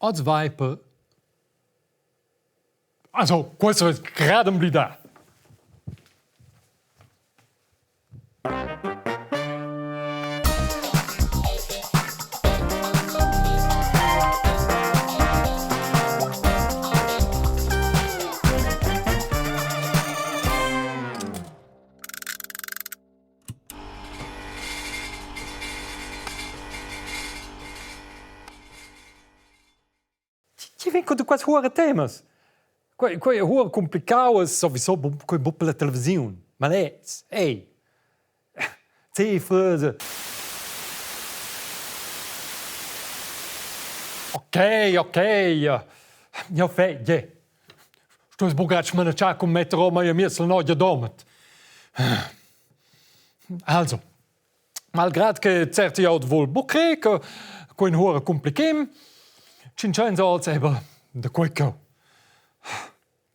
Oz vai per Also, questo è grad emblidà. Ti vegn cun quels huere temas. Quei quei è huere complicau e sowieso quei buc per la televisiun. Ma lez, ei. Cifras. Ok, ok. Jau fegl. Stuess buca smanatschar cun metter o mei amiez la notg a Domat. Also, malgrad che certi aut vul buc crer che quei hura compliquem, tschintscheins oz eben da quei cheu.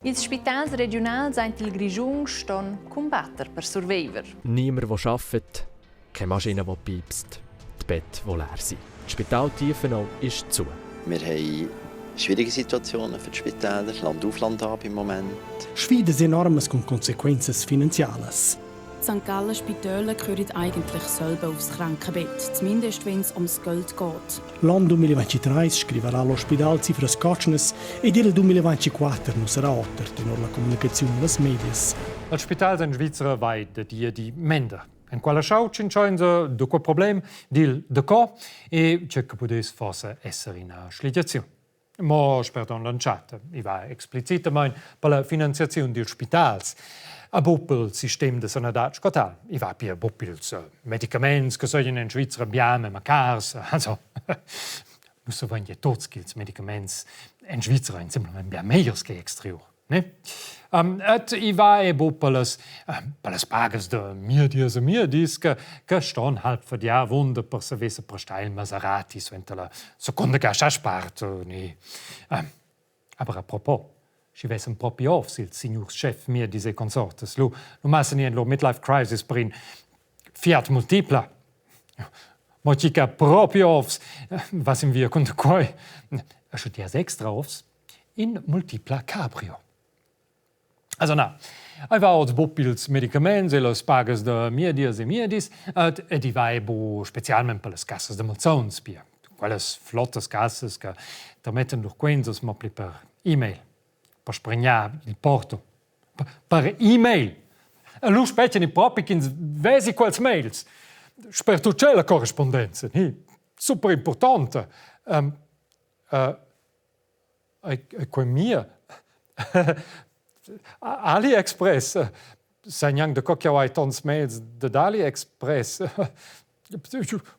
Ils spitals regiunals aint il Grischun ston cumbatter per surviver. Niemand, der arbeitet, keine Maschine, die piepst, die Bett, die leer sind. Das Spital Tiefenau ist zu. Wir haben schwierige Situationen für die Spitäler, Land auf, Land ab im Moment. Sfidas enormas cun consequenzas finanzialas. St. Gallen Spitäler gehören eigentlich selber aufs Krankenbett, zumindest wenn es ums Geld geht. L'onn 2023 scriverà l'ospidal cifras cotschnas ed il 2024 nu sarà oter tenor la communicaziun dallas medias. Al spital en Svizra vai da dir di mender. En quella schau tschintschainsa da quel problem dil de co e tge che pudess forsa esser ina schligiaziun. Mo spert on l'entschatta. I va explicitamain per la finanziaziun dils spitals. A buc pel sistem da sanadad sco tal. I va pia buc pils medicaments che seigien en Svizra bia memma cars. Also, nus savein ja tuts ch'ils medicaments en Svizra ein semplamein bia megliers che exteriur. Ne? Et i va e buc per las, per las pagas da miedias e miedis che, che ston halb fadiar avunda per saver se prestar il Maserati suenter la seconda gascha spart. Ne? Aber apropos, schi vessen propi offs ils signurs chef miedis e consortes, lu, lu massen i en lur midlife crisis per in Fiat multipla. Mo chi che propi offs, vas in via cun quei. E sche ti has extra offs, in multipla cabrio. Also na, ei va oz buc pils medicaments e las pagas da miedias e miedis, ed, ed i va bu specialment per las cassas da malsauns, pia quellas flottas cassas che termettan lur quens mo pli per e-mail, per spregnar il porto. Per e-mail! E lu spetgan i propi ch'ins vesi quels mails. Sper tut tschella correspondenza, ni? Super importante. Um, uh, Ei quei mia? AliExpress? Sai gnanc daco ch'jeu hai tons mails dad AliExpress.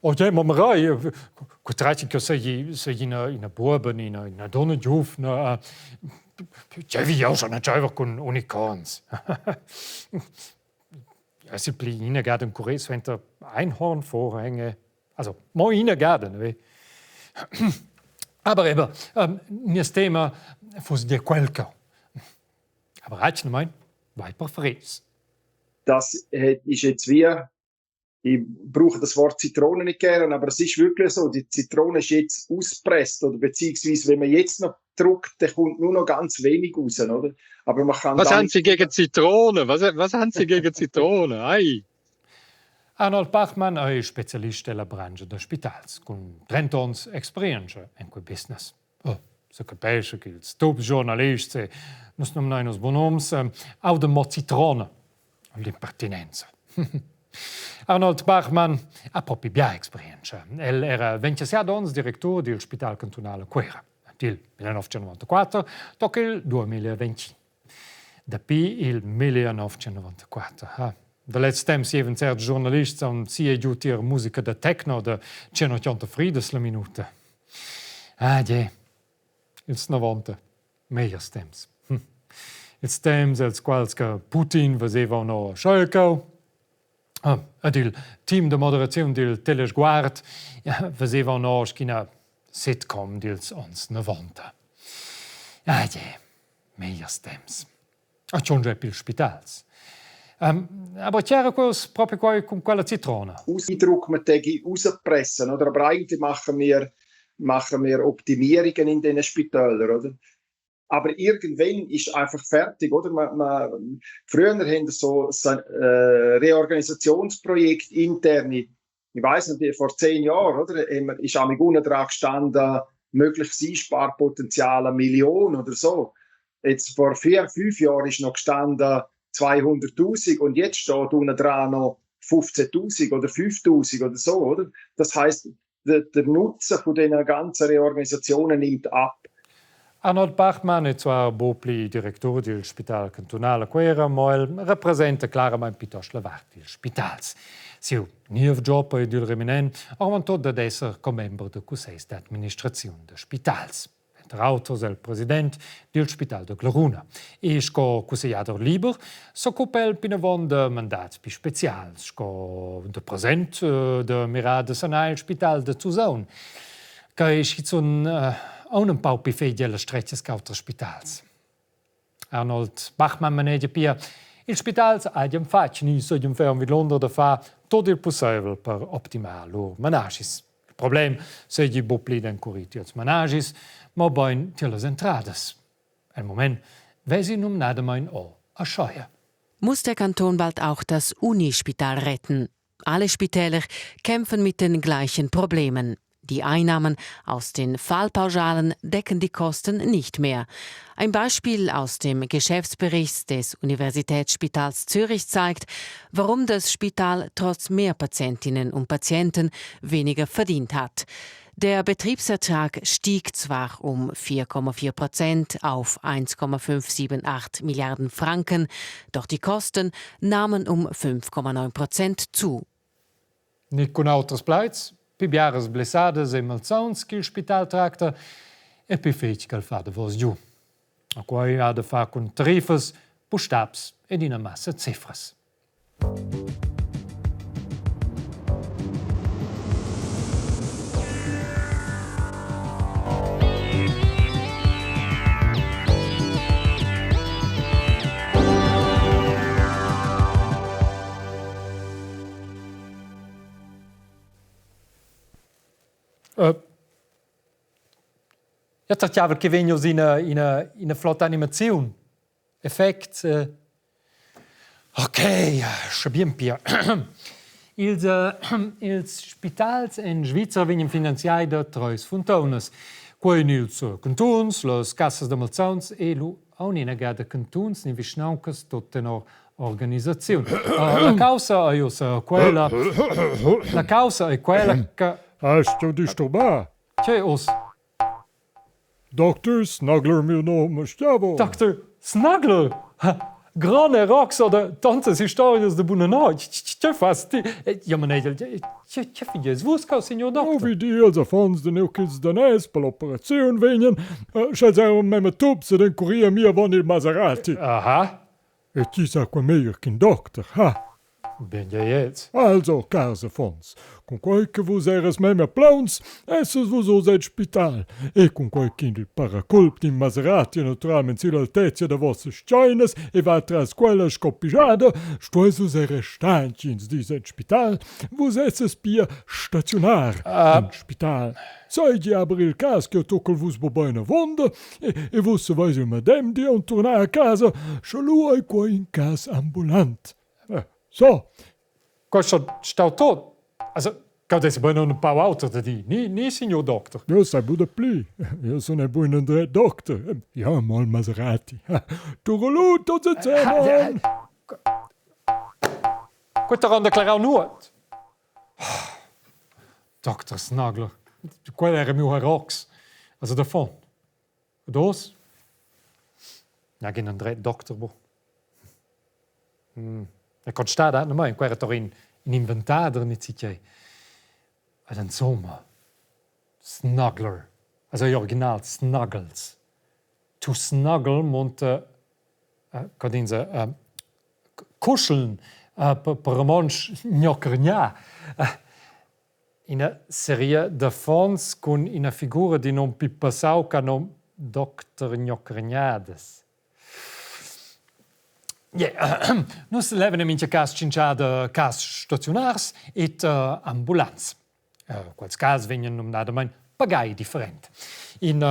Oh je, ma mirei, quei tratg ch'jeu seigi seigi ina ina buoba ni ina ina dunna giuvna. Tgei vi jeu schon entscheiver cun unicorns? Es il pli ina gada encurrer suenter Einhornvorhänge. Also, mo ina gada, ne? Aber eben, ähm, nies Thema fuss dir quel cheu. Aber atgnamein vai per fris. Das ist jetzt wie, ich brauche das Wort Zitrone nicht gerne, aber es ist wirklich so, die Zitrone ist jetzt ausgepresst oder beziehungsweise wenn man jetzt noch drückt, dann kommt nur noch ganz wenig raus, oder? Aber man kann Was haben Sie gegen Zitrone? Was, was haben Sie gegen Zitrone? Ei! Arnold Bachmann ei specialist ella branscha da spitals cun 30 onns experientscha en quei business. Oh, secapescha ch'ils tups giornalists e nus numnein nus bunoms audan mo citrona l'impertinenza. Arnold Bachmann ha propi bia experientscha. El era 27 onns directur dil Spital cantunal a Cuera, dil 1994 toc il 2020. Dapi il 1994 ha da lez temps jevan certs giornalists aunc sia giu tier musica da techno da 180 fridas la minuta. Ah, je, ils 90, megliers temps. Hm. Ils temps els quals che Putin veseva no Schalkau, ah, ed il team de moderaziun dil Telesguard veseva no sch'ina sitcom dils ons 90. Ah, je, megliers temps. A tschongia pils spitals. Um, aber c'era quels proprio quei cun quella citrona. Ausdruck, man tegi rauspressen, oder? Aber eigentlich machen wir. machen wir Optimierungen in diesen Spitälern, oder? Aber irgendwann ist einfach fertig, oder? Man, früher haben so Reorganisationsprojekte interne, ich weiss nicht, vor 10 Jahren, oder? Ist am unten dran gestanden, mögliches Einsparpotenzial 1 Million oder so. Jetzt vor 4, 5 Jahren ist noch gestanden 200.000 und jetzt steht unten dran noch 15.000 oder 5.000 oder so, oder? Das heißt, der Nutzen von diesen ganzen Reorganisationen nimmt ab. Arnold Bachmann è zwar buc pli directur dil spital cantunal a Cuera, mo el representa claramain piuttosto la vart dils spitals. Siu niev job ei dil reminent oravontut dad esser commember da cussegls d'administraziun da spitals. Denter auters el president dil spital da Glaruna. E sco cussegliader liber s'occupa el pinavon da mandats pli specials, sco da present da mirar da sanar il spital da Tusaun. Quei schizun aunc empau pli fetg ellas stretgas ch'auters spitals. Arnold Bachmann manegia pia, ils spitals hagien fatg ni seigien ferm vidlunder da far tot il pusseivel per optimar lur manaschis. Il problem seigi buc pli d'encurir tiels manaschis, mobein tier las entradas. El mument vesi numnadamein o aschia. Muss der Kanton bald auch das Unispital retten? Alle Spitäler kämpfen mit den gleichen Problemen. Die Einnahmen aus den Fallpauschalen decken die Kosten nicht mehr. Ein Beispiel aus dem Geschäftsbericht des Universitätsspitals Zürich zeigt, warum das Spital trotz mehr Patientinnen und Patienten weniger verdient hat. Der Betriebsertrag stieg zwar um 4,4% auf 1,578 Milliarden Franken, doch die Kosten nahmen um 5,9% zu. Ni cun auters plaids, pli biaras blessadas e malsauns ch'il spital tracta e pli fetg ch'el fa davos giu. A quei ha da far cun tariffas, bustabs ed ina massa cifras. Io tertgava che vegn oz ina flotta animaziun. Effect. Ok, sche bien pia. Ils spitals en Svizra vegnan finanziai da treis funtaunas. Quei ein ils cantuns, las cassas da malsauns e lu aunc ina gada cantuns ni vischnauncas tut tenor organisaziun. La caussa ei ussa quella La caussa ei quella che Hast du disturbar? Tgei uss? Doctor Snuggler miu num stiavo. Doctor Snuggler? Gran erox oder tantas historias de buna notg. Tge fas ti? Ja, manegel, tge figies vus cau, signor doctor? Vi di als affons de neu ch'ils daners per l'operaziun vegnan, sch'els eran memma tups ed encurir mi avon il Maserati. Aha. E chi sa qua meglier ch'in docter, ha? Bien gliez. Also, cars affons, cunquei che vus eras memia plauns, esses vus oz el spital. E cunquei ch'il paraculp d'in Maserati naturalmein silla altezia da vossas tscheinas e va tras quella sco pigiada, stueis vus era restar entgins dis el spital. Vus esses pia staziunar en spital. Seigi aber il cas che toccal vus buc bein avonda e vus saveis il medem di aunc turnar a casa, sche lu ei quei in cas ambulant. So. Questo stau tot. Also, Gott es bein un pau auter da di. Ni, ni, signor doctor. Io sai buca pli. Io sun ein buin un dret doctor. Ja, mal Maserati. Turulu, tots insieme. Questa ronda declarau nuot. Doctor Snagler, quel era miu herox. Also davon. Ed oz? Nagin en dret doctor bu. E constat atgnamain, quai era toch in inventader ni tgei. Ed insomma, Snuggler, also igl original Snuggles. To snuggle munta co dins cuscheln per romontsch gnocchergnà. Ina seria d'affons cun ina figura d'in um pli passau che num Doctor Gnocchergnades. Yeah. Nus levan in mincha cas tschintschar da cas staziunars ed ambulants. Quels cas vegnan numnadamain pagai different. In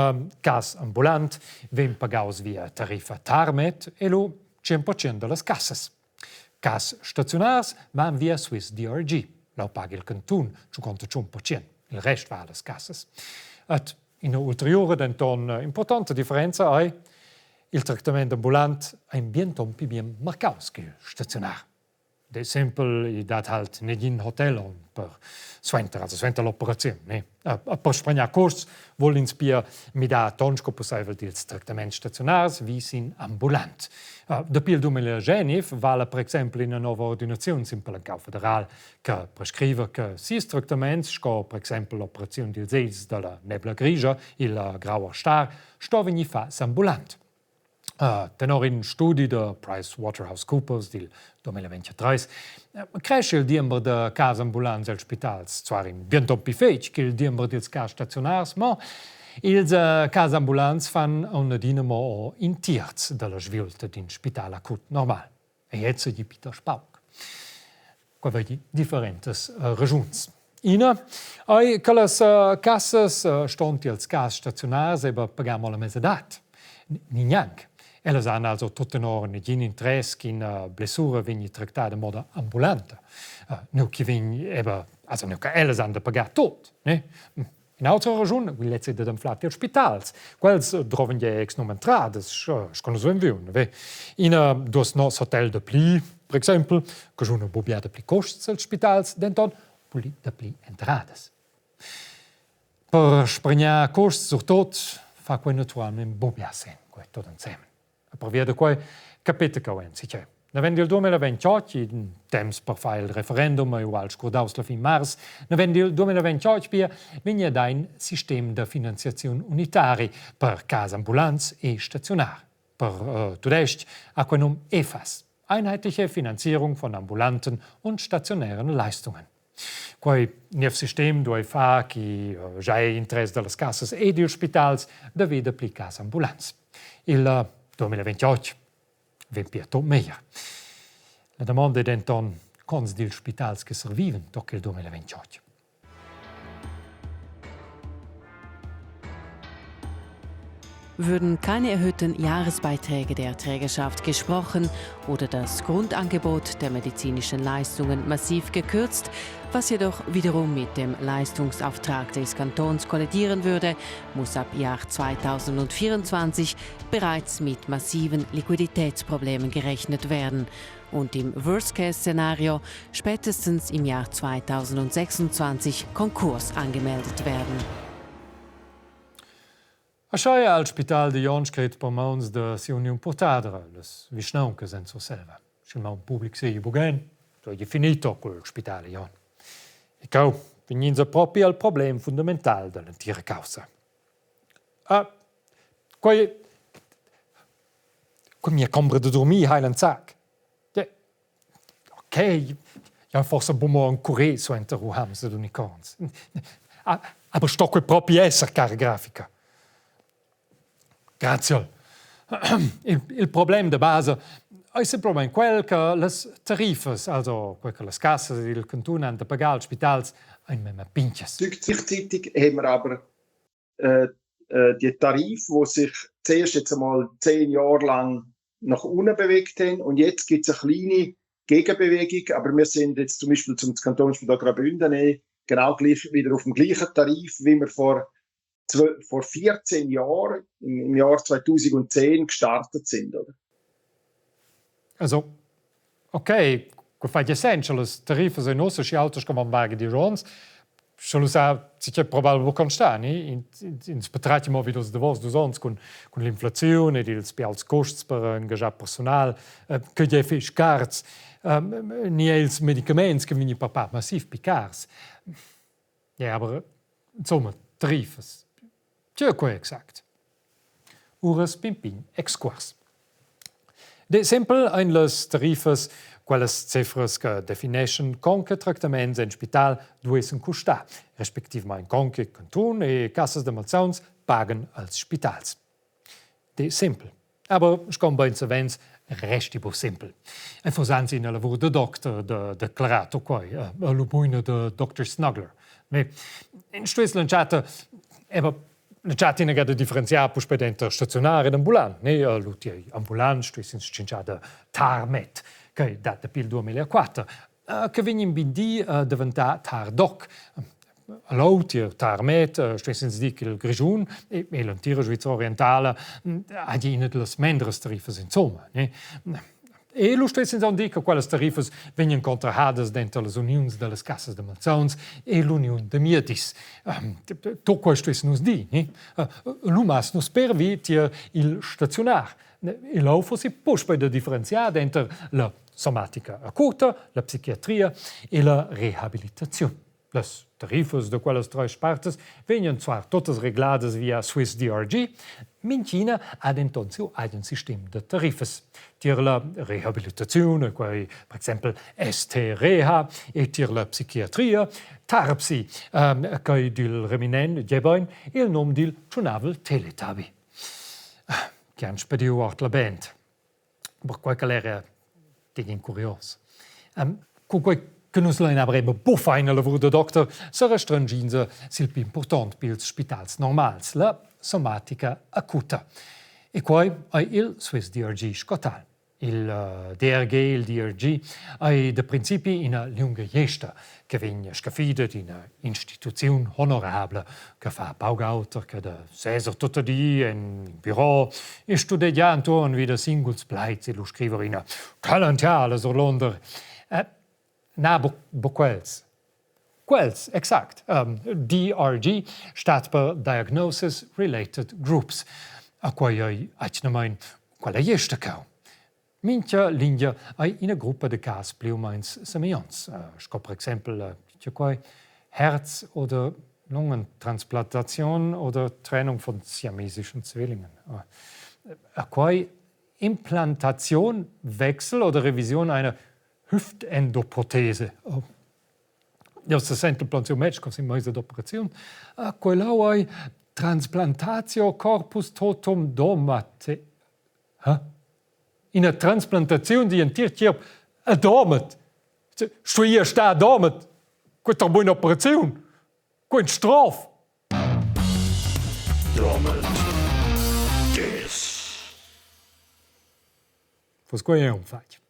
cas ambulant vegn pagaus via tariffa Tarmed e lu 100% dallas cassas. Cas staziunars van via Swiss DRG. Lau paga il cantun 51%, il rest va allas cassas. Et ina ulteriura denton importanta differenza ei il tractament ambulant ein bien ton pli bien marcaus che staziunar. De simpel, i dat halt negin hotel per suenter, also suenter l'operaziun. Ne? Per spregnar cuosts vul ins pia midar ton sco pusseivel dils tractaments staziunars vi sin ambulant. Dapi il 2009 vala per exempel ina nova ordinaziun sin palancau federal che prescriva che sis tractaments, sco per exempel l'operaziun dils egls dalla nebla grigia, il grauer star, sto vegnir fatg ambulant. Tenor in studi da PricewaterhouseCoopers dil 2023 cresce il diember da cas ambulants els spitals zwar in bien ton pli fetg ch'il diember dils cas staziunars, mo ils cas ambulants fan aunc adina mo in tierz dalla sviulta d'in spital acut normal. E jetzt seigi Peter Spauk. Quei vegli differentas ragiuns. Ina ei che las cassas ston tiels cas staziunars eben pagar mo la mesadad. Ni gnanc. Ellas han also tut tenor negin interess ch'ina blessura vegni tractada in moda ambulanta. Nu che vegn eben, also nu che ellas han da pagar tot, ne? In'autra raschun il lez ei dad anflar tiels spitals. Quels drovan gie exnum entradas, sco nus vein viu, ne? Ina duess nos hotel da pli, per exempel, caschuna buca bia dapli cuosts els spitals, denton pli dapli entradas. Per spargnar cuosts surtut fa quei naturalmein buca bia senn, quei tot ensemen. E pervia da quei capeta cheu enzatgei. Naven dil 2028, in temps per far il referendum ei ual scurdaus la fin mars, naven dil 2028 pia vegn ei dà in sistem da finanziaziun unitari per cas ambulants e staziunar. Per tudestg ha quei num EFAS, Einheitliche Finanzierung von ambulanten und stationären Leistungen. Quei niev sistem duei far chi già ei interess dallas cassas e dils spitals da ver dapli cas ambulants. Il 2028 vegn pia tot meglier. La damonda è denton cons dils spitals che surviven toc il 2028. Würden keine erhöhten Jahresbeiträge der Trägerschaft gesprochen oder das Grundangebot der medizinischen Leistungen massiv gekürzt, was jedoch wiederum mit dem Leistungsauftrag des Kantons kollidieren würde, muss ab Jahr 2024 bereits mit massiven Liquiditätsproblemen gerechnet werden und im Worst-Case-Szenario spätestens im Jahr 2026 Konkurs angemeldet werden. Aschia ha il spital da Jon scret per mauns da sia uniun purtadra, las vischnauncas en Surselva. Sch'il maun public seigi bugen, seigi finito cul spital Jon. E cheu vegn ins propi al problem fundamental dall'entira caussa. Ah, quei Cun mia combra da durmir hai l'enzac. Ok, jau forsa buc mo encurir suenter uhams ed unicorns. Aber sto quei propi esser, cara grafica? Graziol. Il, il problem da basa ei semplamein quel che las tariffas, also quei che las cassas ed il cantun han da pagar als spitals, ein memia pintgas. Gleichzeitig haben wir aber die Tarife, wo sich zuerst jetzt einmal 10 Jahre lang nach unten bewegt haben und jetzt gibt es eine kleine Gegenbewegung, aber wir sind jetzt zum Beispiel zum Kantonsspital Graubünden eh genau gleich wieder auf dem gleichen Tarif, wie wir vor 14 Jahren, im Jahr 2010 gestartet sind. Oder? Also, ok, quei fa gia senn, sche las tariffas ein ussa schi aultas sco varga diesch onns, sche lu sa che probabel buc constar, ni? Ins patratga mo vid ils davos 2 onns cun l'inflaziun ed ils bials cuosts per engaschar personal, che ei fetg cars, ni ils medicaments che vegnan per part massiv pli cars. Ja, aber insomma, tariffas. Tgei quei exact? Uras pign pign excuors. De sempel ein las tariffas quellas cifras che defineschan con che tractaments en spital duessen custar, respectivamain con che cantun e cassas da malsauns pagan als spitals. De simpel. Aber sco bein savens resti bu simpel. E fuss anzi ina lavur da doctor da declarar quei, lu buina da Dr. Snuggler. Ne, in stuess l'entschatta. Eba già tina ga da differenziar puspei denter staziunar ed ambulant, ne? Lu tier ambulant stuess ins tschintschar da Tarmed, che dat dapi il 2004, che vegn in bi di a daventar Tardoc. Leu tier Tarmed stuess ins dir ch'il Grischun e l'entira Svizra orientala hagi ina dallas mendras tariffas insomma, ne? E lu stuess ins aunc dir che quellas tariffas vegnan contrahadas denter las uniuns dallas cassas da malsauns e l'uniun da miedis. Tot quei stuess nus dir, ne? Lu mass nus pervi tier il staziunar. E leu fossi puspei da differenziar denter la somatica acuta, la psichiatria e la rehabilitaziun. Las tariffas da quellas treis spartas vegnan zwar totas regladas via Swiss DRG, mintgina ha denton siu agen sistem da tariffas. Tier la rehabilitaziun, quei per exempel ST-Reha, e tier la psichiatria Tarpsi, quei dil reminent gebein il num dil tschunavel Teletabi. Che han spediu ord la band. Perquai ch'el era in curios. Cun quei che nus lein aber eben buca ina lavur da docter, sa restrenginsa sil pli impurtont pils spitals normals, la somatica acuta. E quei ei il Swiss DRG sco tal. Il DRG, il DRG, ei da principi ina liunga gliesta che vegn scaffida d'ina instituziun honorabla che fa pauc auter che da seser tutta di en in büro e studegiar entuorn vi da singuls plaids e lu scriver ina talentiala surlonder. Eh, na, bu, bu quels. Quels, exact. DRG stat per Diagnosis Related Groups. A quei ei atgnamein quella gliesta cheu. Mintga lingia ei ina gruppa da cas pli u meins semeglionts, sco per exempel tgei quei Herz- oder Lungentransplantation oder Trennung von siamesischen Zwillingen. A quei Implantation, Wechsel oder Revision einer Hüftendoprothese. Jau se sentel plan siu matg sin meisa d'operaziun. Quella ei Transplantatio corpus totum domate. Ha? Ina transplantaziun digl entir tgierp a Domat. Stuia star a Domat. Questa è buona operaziun. Quei strof. Domat. Des. Vus quei è un fatg.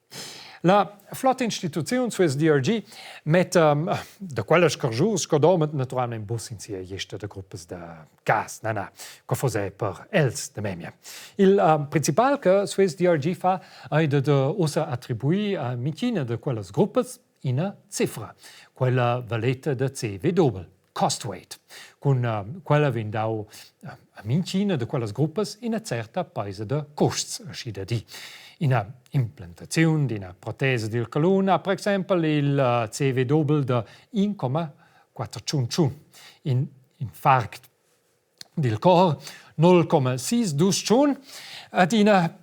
La flotta instituziun Swiss DRG metta da quellas scargiurs sco domat naturalmein buc in sia gliesta da gruppas da gas. Na, na, co foss ei per els da memia. Il principal che Swiss DRG fa ei da ussa attribuir a mintgina da quellas gruppas ina cifra, quella valeta da CV dobel, cost weight. Cun quella vegn dau a mintgina da quellas gruppas ina certa peisa da custs, aschi da dir. Ina implantaziun d'ina protesa dil calun ha per exempel il CV dobel da 1,4 In infarct dil cor 0,6 ed ina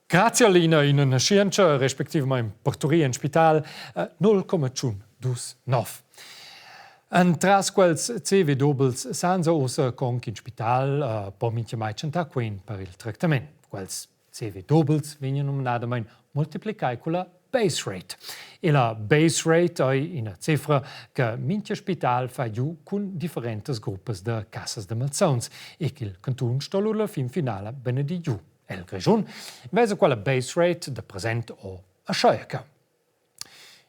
Grazia all'ina ina naschientscha, respectivamain parturir en spital, 0,29. Entras quels CV dubels senza ussa con ch'in spital po mintgamai tschentar quen per il tractament. Quels CV dubels vegnan numnadamain multiplicai culla base rate. E la base rate ei ina cifra che mintga spital fa giu cun differentas gruppas da cassas da malsauns e ch'il cantun sto lura la fin finala benedir giu. El Grischun vesa quella base rate da present o a Scheuerca.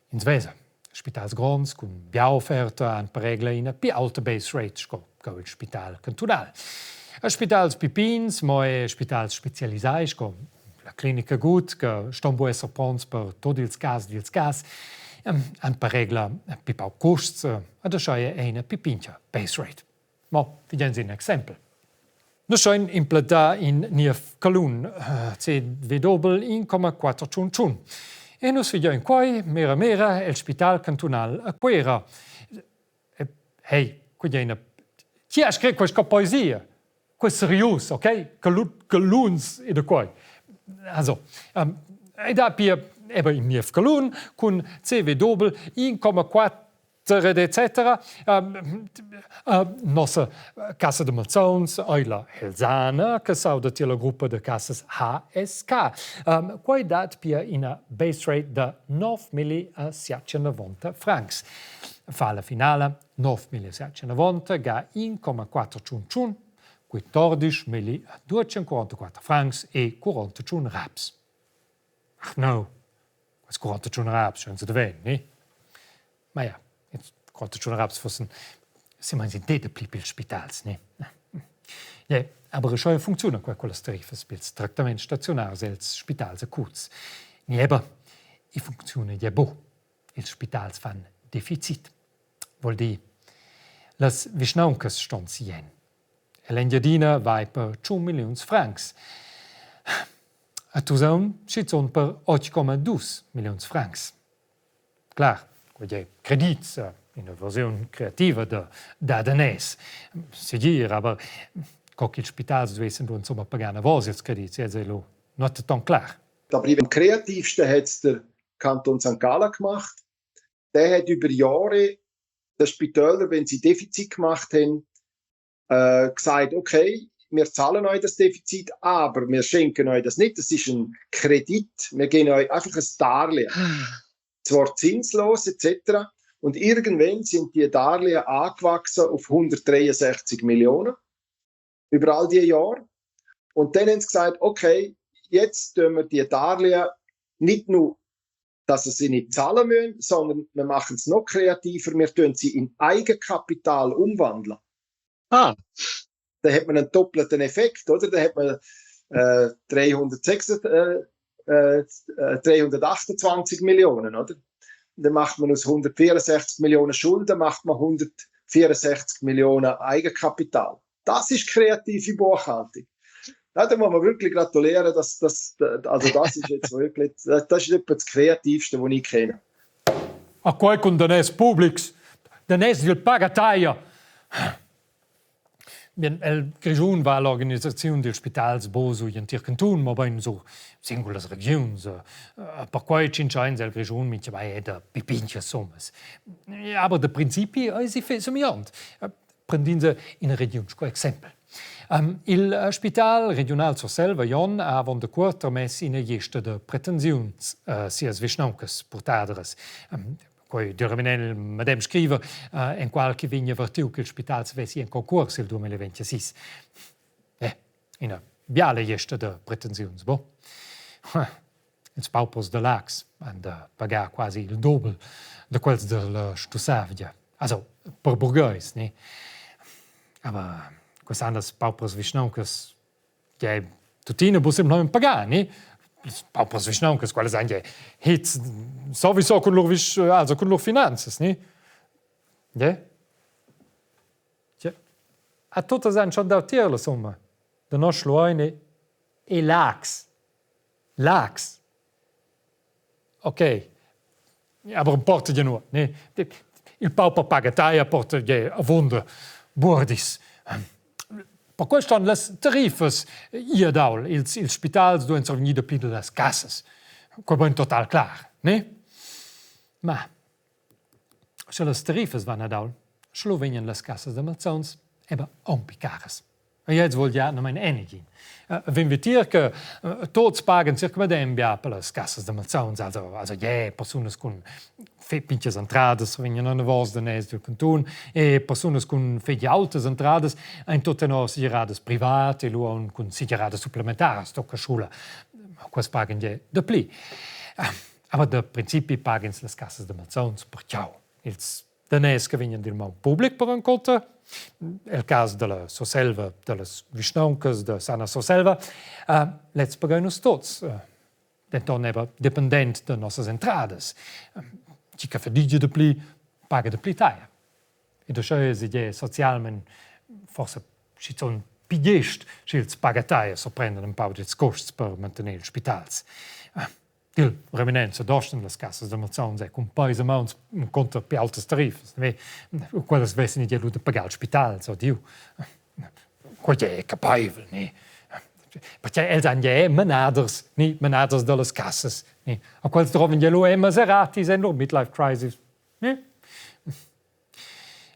Ins vesa spitals gronds cun bia offerta han per regla ina pli alta base rate sco il spital cantunal. A spitals pipins, mo er spitals spezialisai sco la clinica Gut che ston bu esser pronts per tot ils cas dils cas, han per regla pli pauc custs ed aschia è ina pli pintga base rate. Mo figiens in exempel. Nus schein implantar in niev calun CV dobel 1,4 E nus figein quei mera mera el spital cantunal a Cuera. Hey, quei è ina Chi ha scrit questa poesia? Quei serius, ok? Caluns e da quei. Also, e da pia eben in niev calun cun CV dobel 1,4 ed etc. Nossa cassa de malsauns ei la Helsana, che s'auda tier la gruppa de cassas HSK. Quei dat pia ina base rate da 9.790 francs. Fa la finala 9.790 ga 1,4 14.244 francs e 41 raps. Ach no, quels 41 raps schon se ven, ne? Ma ja, jetzt 41 raps fussen si meins in de pli pils spitals, ne? Ja, aber schon funziona qua quellas tariffas pils tractaments stazionars els spitals acuts. Ni aber, i funziona ja bo. Ils spitals fan deficit. Vuol dir, las vischnauncas ston sien. L'Engiadina vai per 1 milliuns francs. A Tusaun schizun per 8,2 milliuns francs. Clar, quei ei credits, ina versiun creativa da da daners. Segir, aber co ch'ils spitals duessen lu insomma pagar anavos ils credits, ei lu nuot ton clar. Aber am kreativsten hat es der Kanton St. Gallen gemacht. Der hat über Jahre den Spitäler, wenn sie Defizit gemacht haben, gesagt, okay, wir zahlen euch das Defizit, aber wir schenken euch das nicht. Das ist ein Kredit. Wir geben euch einfach ein Darlehen. Zwar zinslos etc. Und irgendwann sind die Darlehen angewachsen auf 163 Millionen über all die Jahre. Und dann haben sie gesagt, okay, jetzt tun wir die Darlehen nicht nur, dass sie sie nicht zahlen müssen, sondern wir machen es noch kreativer, wir tun sie in Eigenkapital umwandeln. Ah. Da hat man einen doppelten Effekt, oder? Da hat man 306, 328 Millionen, oder? Dann macht man aus 164 Millionen Schulden, macht man 164 Millionen Eigenkapital. Das ist kreative Buchhaltung. Ja, da muss man wirklich gratulieren, dass, dass, also das ist jetzt wirklich, das ist etwa das Kreativste, was ich kenne. A quei cun daners publics, daners dil pagataglia. Bien, el Grischun va l'organisaziun dils spitals buc sur igl entir cantun, mobein sur singulas regiuns. Perquei tschintschains el Grischun mintgamai da pli pintgas summas. Aber da principi eisi fetg semegliont. Prendin ina regiun sco exempel. Il spital regiunal Surselva Jon ha avon da cuort tarmess ina gliesta da pretensiuns a sias vischnauncas purtadras. Quei duramen il medem scriver en qual che vegn avertiu che il spital vesi en concuors il 2026. Eh, ina biala gliesta da pretensiuns, bo? Ils paupers da Laax han da pagar quasi il dobel da quels dalla Stussavgia. Also per burgheis, ne? Aber quest han las paupras vischnauncas che tuttina buc semplamein pagar, ne? Las paupras vischnauncas, quelles han hits sowieso cun lur visch, also cun lur finanzas, ne? Ja? Ja. A tuttas han schon dau tier la summa. Da nos Schluein e Laax. Laax. Ok, aber porta gie nuot, ne? Il pauper paga taglia, porta gie avunda buordis. Per quei ston las tariffas ir ad aul. Ils, ils spitals duein survegnir dapli dallas cassas. Quei bein total clar, ne? Ma sche las tariffas van ad aul, sche lu vegnan las cassas da malsauns eben aunc pli caras. E gliez vul dir atgnamain negin. Vegn vitier che tuts pagan circa medem bia per las cassas da malsauns, also, also yeah, persunas cun fetg pintgas entradas vegnan anavos daners dil cantun e persunas cun fetg aultas entradas ein tut tenor segiradas privat e lu aunc cun segiradas supplementaras tocca schula. Quels pagan gie dapli. Aber da principi pagan las cassas da malsauns per tgau. Ils daners che vegnan dil maun public perencunter, el cas dalla Surselva, dallas vischnauncas da Sana Surselva, uh, lez pagein nus tots, uh, denton era dependent da nossas entradas. Chi che fadigia de pli, paga de pli taglia. Ed uschè es idea socialment forse schizun pi gest, sch'ils pagataglia surprendan un pau dils costs per mantener ils spitals. Dil reminent sedostan las cassas da malsauns e cun peis a mauns conter pli altas tariffas. Quellas vessen gie lu da pagar il spital, so diu. Quei è capeivel, ne? Perché els han gie manaders, ni manaders dallas cassas, ni. A quels drovan gie lu e Maseratis en lur midlife crisis, ne?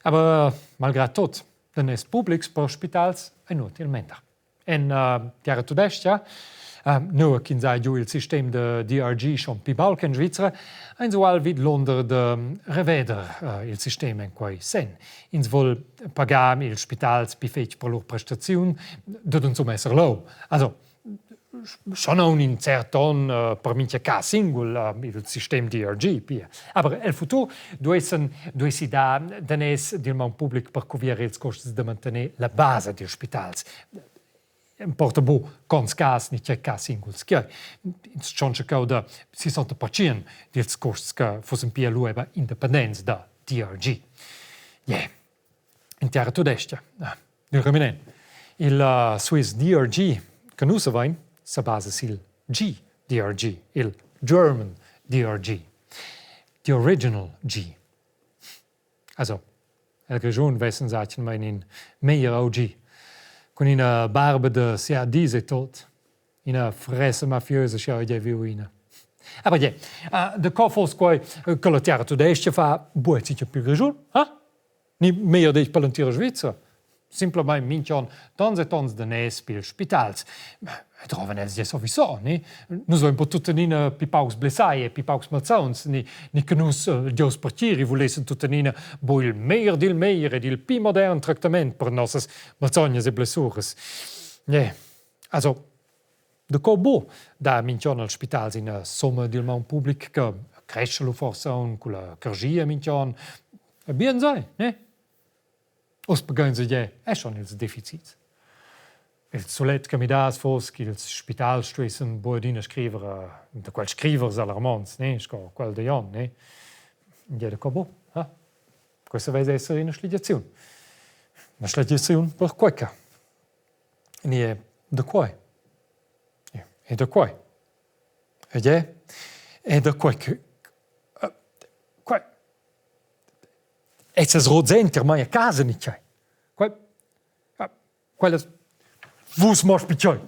Aber malgrad tot, daners publics per spitals ei nuot il mender. En uh, Tiara Tudestga, uh, nua ch'ins ha giu il sistem de DRG schon pli baul che en Svizra, ins ual vid l'onder de reveder uh, il sistem en quei senn. Ins vul pagar ils spitals pli fetg per lur prestaziun, dad insumma esser leu. Also, schon aunc in cert onn uh, per mintga cas singul uh, il sistem DRG pia. Aber el futur duessen duessi dar daners dil maun public per cuvierer ils cuosts da mantener la basa dils spitals. Importa bu cons cas ni tgei cas singuls che ins tschontscha cheu da 60% dils cuosts che fussen pia lu eben independents da DRG. Yeah. In terra tudestga. Ah, il reminent. Il uh, Swiss DRG che nus avain sa basa sil GDRG, il German DRG, the original G. Also, el Grischun vessen mein in meglier OG, cun ina barba de sia dis e tot. Ina fresa mafiosa sche jeu viu ina. Aber je, uh, de co foss quei che la terra tudestga fa buc sicher più Grischun, ha? Ni meglier detg per l'entira Svizra. Simplamain minch'on tons e tons daners pils spitals. E drovan els gie sowieso, ni? Nus vein po tuttenina pli paucs blessai e pli paucs malsauns, ni, ni che nus, eh, Dieus pertgiri, vulessen tuttenina bu il meglier dil meglier ed il pli modern tractament per nossas malsognas e blessuras. Yeah. Also, da co bu dar minch'on als spitals ina summa dil maun public che crescha lu forsa aunc culla carschia minch'on? E bien sei, ne? Uss begain se gie è schon ils deficits. Il sulet che midass foss ch'ils spitals stuessen buc adina scriver da quels scrivers alarmonts, ne, sco quel da Jon, ne? Gie da co bu, ha? Questa vess esser ina schligiaziun. Una schligiaziun per quei che. Ni è da quai. E da quai. Ed è è da quai che quai Essas rozenter mai a casa ni tgei. Quei quellas vus mo spitgei.